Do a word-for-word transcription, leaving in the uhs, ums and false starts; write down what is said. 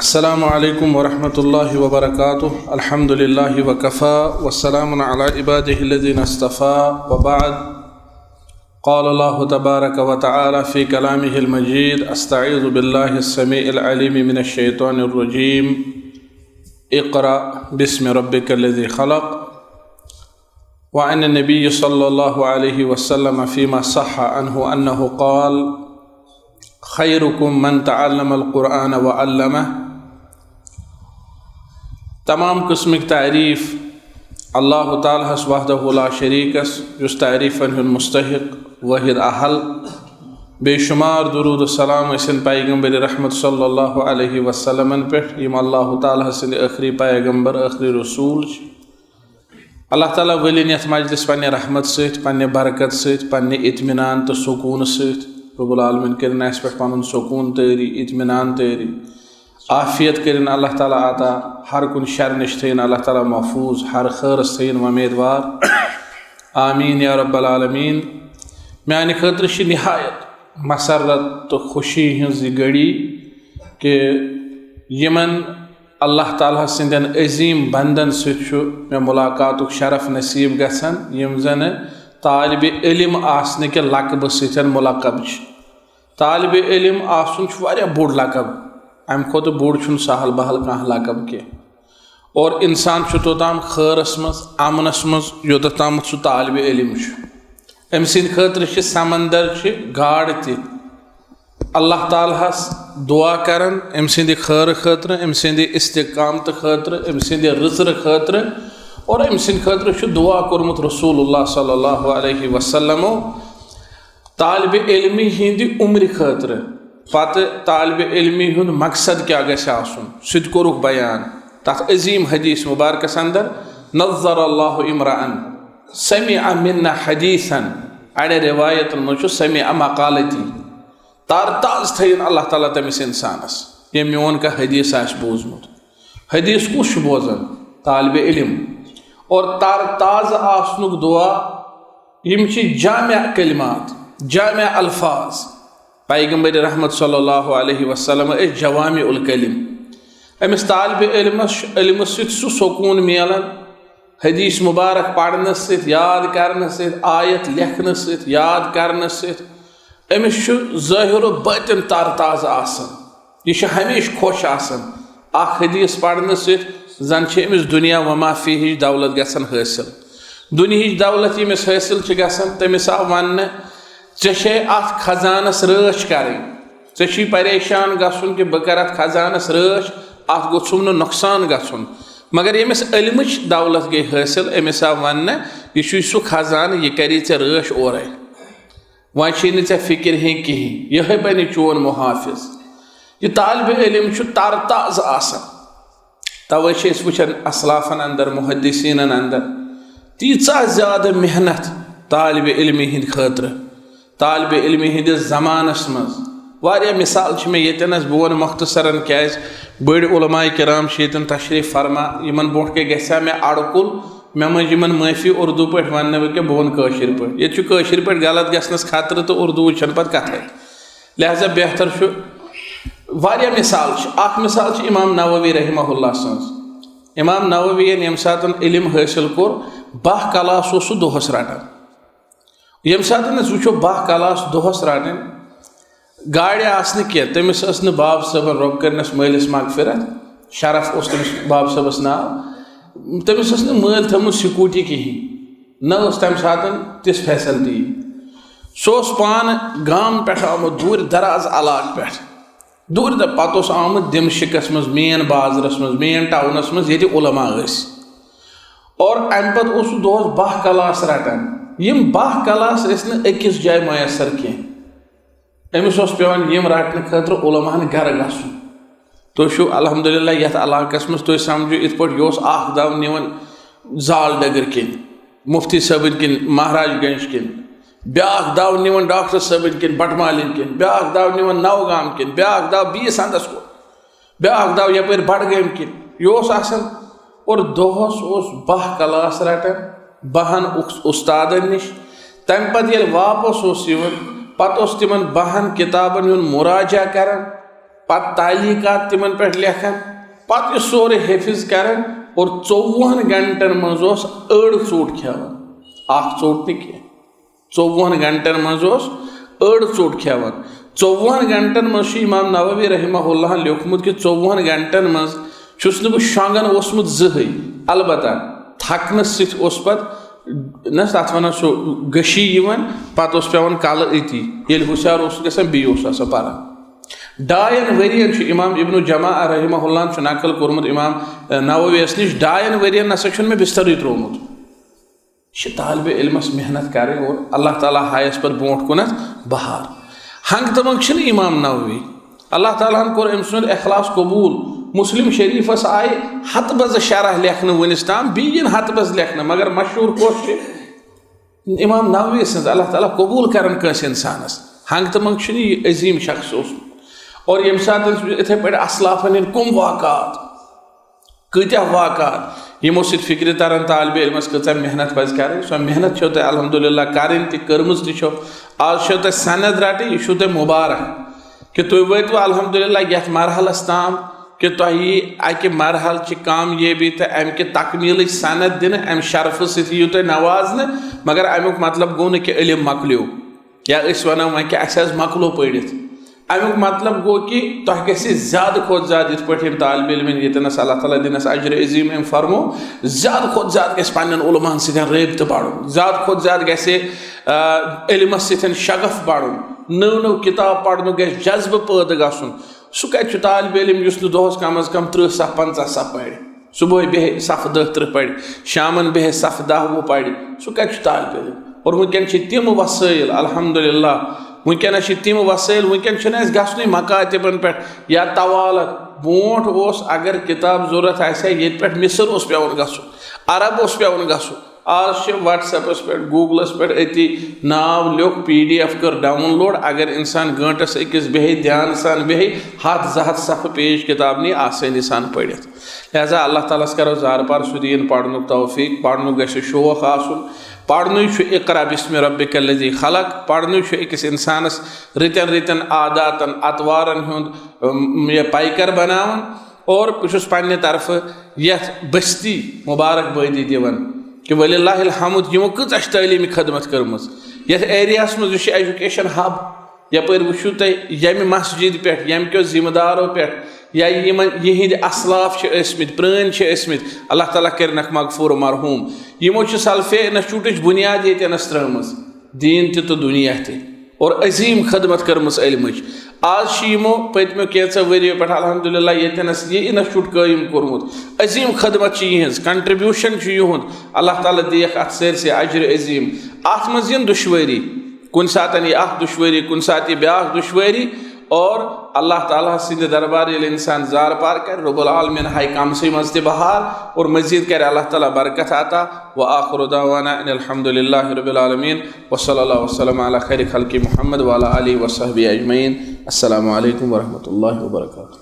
السلام عليكم ورحمة الله وبركاته. الحمد لله وكفى، وسلام على عباده الذين اصطفى، وبعد. قال الله تبارك وتعالى في كلامه المجيد: أستعيذ بالله السميع العليم من الشيطان الرجيم. اقرأ باسم ربك الذي خلق. وعن النبي صلى الله عليه وسلم فيما صح عنه أنه قال: خيركم من تعلم القرآن وعلمه. تمام قسمٕکۍ تعریٖف اللہ تعالیٰ ہس وحدہ لا شریٖکس، یُس تعریٖفن ہُنٛد مستحق، وٲحد اہل۔ بے شمار درود و سلام ٲسِن پیغمبر رحمت صلی اللہ علیہ وسلمن پٮ۪ٹھ، یِم اللہ تعالیٰ سٕنٛدۍ ٲخری پیغمبر، ٲخری رسول چھِ۔ اللہ تعالیٰ ؤلِن یَتھ مجلس پننہِ رحمت سۭتۍ، پننہِ برکت سۭتۍ، پننہِ اطمینان تہٕ سکوٗن سۭتۍ۔ رب العالمین کٔرِن اَسہِ پٮ۪ٹھ پنُن سکوٗن طٲری، اطمینان طٲری، عافیت کٔرِن اللہ تعالیٰ عطا، ہر کُنہِ شرٕ نِش تھٲیِن اللہ تعالیٰ محفوٗظ، ہر خٲرس تھٲیِن وۄمیدوار۔ آمین یا رب العالمین۔ میانہِ خٲطرٕ چھِ نہایت مسرت تہٕ خوشی ہٕنٛز یہِ گھڑی کہِ یِمن اللہ تعالیٰ سٕنٛدٮ۪ن عظیٖم بندن سۭتۍ چھُ مےٚ ملاقاتُک شرف نصیٖب گژھان، یِم زن طالب علم آسنہٕ کہِ لقبہٕ سۭتۍ ملقب چھِ۔ طالب علم آسُن چھُ واریاہ بوٚڑ لقب، امہِ کھۄتہٕ بوٚڑ چھُنہٕ سہل بہل کانٛہہ لقب کینٛہہ۔ اور انسان چھُ توٚتام خٲرس منٛز، امنس منٛز، یوٚتتھ تامَتھ سُہ طالب علم چھُ۔ أمۍ سٕنٛدِ خٲطرٕ چھِ سمندر چھِ گاڈ تہِ اللہ تعالیٰ ہس دعا کران أمۍ سٕنٛدِ خٲرٕ خٲطرٕ، أمۍ سٕنٛدِ استقامتہٕ خٲطرٕ، أمۍ سٕنٛدِ رٕژرٕ خٲطرٕ، اور أمۍ سٕنٛدِ خٲطرٕ چھُ دعا کوٚرمُت رسول اللہ صلی اللہ علیہ وسلمو طالب علمی ہٕنٛدِ عمرِ خٲطرٕ۔ پتہٕ طالب علمی ہُنٛد مقصد کیٛاہ گژھِ آسُن، سُہ تہِ کوٚرُکھ بیان تتھ عظیٖم حدیث مبارکس اندر: نظر اللہ امرأن سمع منا حدیثا، اڑٮ۪ن روایتن منٛز چھُ سمع مقالتی۔ تر تازٕ تھٲیِن اللہ تعالیٰ تٔمِس انسانس، ییٚمۍ میون کانٛہہ حدیث آسہِ بوٗزمُت۔ حدیث کُس چھُ بوزان؟ طالب علم۔ اور تر تازٕ آسنُک دعا، یِم چھِ جامع کلمات، جامع الفاظ۔ پیغمبر رحمت صلی اللہ علیہ وسلم ٲسۍ جوامع الکلم۔ أمِس طالب علمس، علمس سۭتۍ سُہ سکوٗن میلان، حدیث مبارک پرنس سۭتۍ، یاد کرنس سۭتۍ، آیت لیکھنس سۭتۍ، یاد کرنس سۭتۍ۔ أمِس چھُ ظٲہِر و باطن تر تازٕ آسان۔ یہِ چھُ ہمیشہِ خۄش آسان۔ اکھ حدیث پرنہٕ سۭتۍ زن چھِ أمِس دُنیا وما فیہٕچ دولت گژھان حٲصِل۔ دُنیہٕچ دولت ییٚمِس حٲصِل چھِ گژھان، تٔمِس آو وننہٕ، ژےٚ چھے اتھ خزانس رٲچھ کرٕنۍ۔ ژےٚ چھُے پریشان گژھُن کہِ بہٕ کرٕ اتھ خزانس رٲچھ، اتھ گوٚژھُم نہٕ نۄقصان گژھُن۔ مگر ییٚمِس علمٕچ دولت گٔے حٲصِل، أمِس آو وننہٕ، یہِ چھُے سُہ خزانہٕ، یہِ کری ژےٚ رٲچھ اورے۔ وۄنۍ چھے نہٕ ژےٚ فکر ہیٚنۍ کِہیٖنۍ، یِہوٚے بنہِ چون محافظ۔ یہِ طالب علم چھُ تر تازٕ آسان۔ توے چھِ أسۍ وٕچھان اسلافن اندر، محدثینن اندر، تیٖژاہ زیادٕ محنت طالب علمہِ ہِنٛدِ خٲطرٕ۔ طالب علمہِ ہِنٛدِس زمانس منٛز واریاہ مثال چھِ مےٚ ییٚتٮ۪ن، بہٕ وَنہٕ مختصرن، کیازِ بٔڑۍ علماء کرام چھِ ییٚتٮ۪ن تشریف فرما، یِمن برونٛٹھ کَنہِ گژھِ ہا مےٚ اَڑکُل، مےٚ منٛز یِمن معٲفی اردو پٲٹھۍ وننہٕ بہٕ کینٛہہ، بہٕ وَنہٕ کٲشِر پٲٹھۍ۔ ییٚتہِ چھُ کٲشِر پٲٹھۍ غلط گژھنس خطرٕ تہٕ اردوٗوٕچ چھَنہٕ پتہٕ کتھے۔ لہذا بہتر چھُ، واریاہ مثال چھِ۔ اکھ مثال چھِ امام نووی رحمہ اللہ سٕنٛز۔ امام نووی یَن ییٚمہِ ساتہٕ علم حٲصِل کوٚر، باہ کلاس اوس سُہ دۄہس رٹان۔ ییٚمہِ ساتہٕ أسۍ وٕچھو باہ کلاس دۄہس رٹٕنۍ، گاڑِ آسنہٕ کینٛہہ، تٔمِس ٲس نہٕ باب صٲبن، رۄب کٔرنس مٲلِس مغفرت، شرف اوس تٔمِس باب صٲبس ناو، تٔمِس ٲس نہٕ مٲلۍ تھٲومٕژ سکوٗٹی کِہیٖنۍ، نہ ٲس تمہِ ساتہٕ تِژھ فیسلٹی۔ سُہ اوس پانہٕ گامہٕ پٮ۪ٹھ آمُت، دوٗرِ دراز علاقہٕ پٮ۪ٹھ، دوٗرِ در-، پتہٕ اوس آمُت دمشقس منٛز، مین بازرس منٛز، مین ٹاونس منٛز، ییٚتہِ علماء ٲسۍ۔ اور امہِ پتہٕ اوس سُہ دۄہس باہ کلاس رٹان۔ یِم باہ کلاس ٲسۍ نہٕ أکِس جایہِ میسر کینٛہہ۔ أمِس اوس پٮ۪وان یِم رٹنہٕ خٲطرٕ علماہن گرٕ گژھُن۔ تُہۍ چھِو الحمدللہ یتھ علاقس منٛز، تُہۍ سمجھِو یِتھ پٲٹھۍ یہِ اوس اکھ دو نِوان زال ڈگر کِنۍ، مفتی صٲبٕنۍ کِنۍ، مہراج گنج کِنۍ، بیاکھ دو نِوان ڈاکٹر صٲبٕنۍ کِنۍ، بٹمالِنۍ کِنۍ، بیاکھ دو نِوان نوگام کِنۍ، بیاکھ دو بیٚیِس اندس کُن، بیاکھ دو یپٲرۍ بڈگٲمۍ کِنۍ۔ یہِ اوس آسان اور دۄہس اوس باہ کلاس رٹان باہن اُس-، اُستادن نِش۔ تمہِ پتہٕ ییٚلہِ واپس اوس یِوان، پتہٕ اوس تِمن باہن کِتابن ہُنٛد مراجعہ کران۔ پتہٕ تعلیقات تِمن پٮ۪ٹھ لیکھان، پتہٕ یہِ سورُے حفظ کران، اور ژوٚوُہن گھنٹن منٛز اوس أڑ ژوٚٹ کھٮ۪وان، اکھ ژوٚٹ نہٕ کینٛہہ، ژوٚوُہن گھنٹن منٛز اوس أڑ ژوٚٹ کھٮ۪وان۔ ژوٚوُہن گھنٹن منٛز چھُ امام نووی رحمہ اللہ لیوٚکھمُت کہِ ژوٚوُہن گھنٹن منٛز چھُس نہٕ بہٕ شۄنٛگان اوسمُت زٕہٕے۔ البتہ تھکنہٕ سۭتۍ اوس پتہٕ، نہ تتھ ونان سُہ غشی یِوان، پتہٕ اوس پٮ۪وان کلہٕ أتی، ییٚلہِ ہُشار اوس گژھان بیٚیہِ اوس آسان پران۔ ڈاین ؤرین چھُ امام ابن جماع رحمہ اللہ چھُ نقل کوٚرمُت امام نوویس نِش، ڈاین ؤرین نسا چھُنہٕ مےٚ بسترٕے تروومُت۔ یہِ چھِ طالب علمس محنت کرٕنۍ اور اللہ تعالیٰ ہایس پتہٕ برونٛٹھ کُنتھ بہار۔ ہنگ تہٕ منگ چھِنہٕ امام نووی۔ اللہ تعالیٰ ہن کوٚر أمۍ سُنٛد اخلاص قبول۔ مسلم شریفس آیہِ ہتہٕ بزٕ شرح لیکھنہٕ وُنِس تام، بیٚیہِ یِن ہتہٕ بزٕ لیکھنہٕ، مگر مشہوٗر کۄس چھِ؟ امام نووی سٕنٛز۔ اللہ تعالیٰ قبول کرن کٲنٛسہِ انسانس۔ ہنگ تہٕ منگ چھُنہٕ یہِ عظیم شخص اوسمُت۔ اور ییٚمہِ ساتہٕ أمۍ سٕنٛز یِتھے پٲٹھۍ اسلافن ہٕنٛدۍ کُم واقعات، کۭتیاہ واقعات، یِمو سۭتۍ فکرِ تران طالب علمس کۭژاہ محنت پزِ کرٕنۍ۔ سۄ محنت چھو تۄہہِ الحمدللہ کرٕنۍ تہِ، کٔرمٕژ تہِ چھو۔ آز چھو تۄہہِ سند رٹٕنۍ، یہِ چھُو تۄہہِ مبارک کہِ تُہۍ وٲتِو الحمدللہ یتھ مرحلس تام کہِ تۄہہِ یی اکہِ مرحلہٕ چہِ کامیٲبی تہٕ امہِ کہِ تکمیلٕچ سند دِنہٕ۔ امہِ شرفہٕ سۭتۍ یِیِو تۄہہِ نوازنہٕ، مگر امیُک مطلب گوٚو نہٕ کہِ علم مۄکلیو۔ یا أسۍ ونو وۄنۍ کہِ اسہِ حظ مۄکلو پٔرِتھ۔ امیُک مطلب گوٚو کہِ تۄہہِ گژھِ زیادٕ کھۄتہٕ زیادٕ، یِتھ پٲٹھۍ یِم طالب علمن ییٚتنس اللہ تعالیٰ دِنس اجر عظیم أمۍ فرمو، زیادٕ کھۄتہٕ زیادٕ گژھِ پننٮ۪ن علماہن سۭتۍ رٲبطہٕ بڑُن، زیادٕ کھۄتہٕ زیادٕ گژھِ، آ، علمس سۭتۍ شغف بڑُن، نٔو نٔو کِتاب پرنُک گژھِ جذبہٕ پٲدٕ گژھُن۔ سُہ کتہِ چھُ طالب علم یُس نہٕ دۄہس کم از کم ترٕٛہ صفہٕ پنٛژاہ صفہٕ پرِ؟ صبحٲے بیٚہہِ صفہٕ دَہ تٕرٛہ پَرِ، شامَن بیٚہہِ صفہٕ دَہ وُہ پَرِ، سُہ کَتہِ چھُ طالب علم؟ اور وٕنکٮ۪ن چھِ تِم وسٲیِل، الحمدللہ، وٕنکٮ۪نَس چھِ تِم وسٲیِل، وٕنکٮ۪ن چھُنہٕ اَسہِ گژھنُے مکاتبن پٮ۪ٹھ یا طوالت۔ برونٛٹھ اوس اگر کِتاب ضوٚرَتھ آسہِ ہا، ییٚتہِ پٮ۪ٹھ مصر اوس پٮ۪وان گژھُن، عرب اوس پٮ۪وان گژھُن۔ آز چھِ WhatsApp-س پٮ۪ٹھ، Google-س پٮ۪ٹھ أتی ناو لیوٚکھ، PDF کٔر download، اگر اِنسان گٲنٛٹَس أکِس بیٚہہِ، دھیان سان بیٚہہِ، ہَتھ زٕ ہَتھ صفہٕ پیج کِتاب نی آسٲنی سان پٔرِتھ۔ لہذا اللہ تعالیٰ ہس کرو زارٕ پار سُہ دِیِن پرنُک توفیق، پرنُک گژھِ شوق آسُن۔ پرنُے چھُ اقرا بسم ربک الذی خلق، پرنُے چھُ أکِس انسانس رٕتٮ۪ن رٕتٮ۪ن عاداتن، اطوارن ہُنٛد، اُم، یہِ پیکر بناوان۔ اور بہٕ چھُس پننہِ طرفہٕ یتھ بستی مبارک بٲدی دِوان کہ وللہ الحمد، یِمو کۭژاہ چھِ تعلیمی خدمت کٔرمٕژ۔ یتھ ایریاہس منٛز یُس یہِ education hub یپٲرۍ وٕچھِو تُہۍ، ییٚمہِ مسجد پٮ۪ٹھ، ییٚمہِ کیو ذمہٕ دارو پٮ۪ٹھ، یا یِمن یِہنٛدۍ اسلاف چھِ ٲسمٕتۍ، پرٛٲنۍ چھِ ٲسمٕتۍ، اللہ تعالیٰ کٔرِنکھ مغفور و مرحوم۔ یِمو چھِ سلفے انسٹیٹیوٹٕچ بُنیاد ییٚتٮ۪نس ترٲومٕژ، دیٖن تہِ تہٕ دُنیا تہِ، اور عظیٖم خدمت کٔرمٕژ علمٕچ۔ آز چھِ یِمو پٔتمیو کینٛژھو ؤرِیو پٮ۪ٹھ الحمدللہ ییٚتٮ۪نس یہِ انسٹیٹیوٹ قٲیِم کوٚرمُت۔ عظیٖم خدمت چھِ یِہنٛز، contribution چھُ یِہُنٛد۔ اللہ تعالیٰ دِیَکھ اتھ سٲرسٕے اجر عظیٖم۔ اتھ منٛز یِن دُشوٲری، کُنہِ ساتہٕ یی اکھ دُشوٲری، کُنہِ ساتہٕ یی بیٛاکھ دُشوٲری، اور اللہ تعالیٰ سٕنٛدِ دربار ییٚلہِ اِنسان زارٕ پار کرِ، رب العالمین ہایہِ کمسٕے منٛز تہِ بہار، اور مزید کرِ اللہ تعالیٰ برکت عطا۔ وآخر دعوانا ان الحمد للہ رب العالمین، وصلی اللہ وسلم علی خیر خلق محمد وعلی آلہ وصحبہ اجمعین۔ السلام علیکم ورحمۃ اللہ وبرکاتہ۔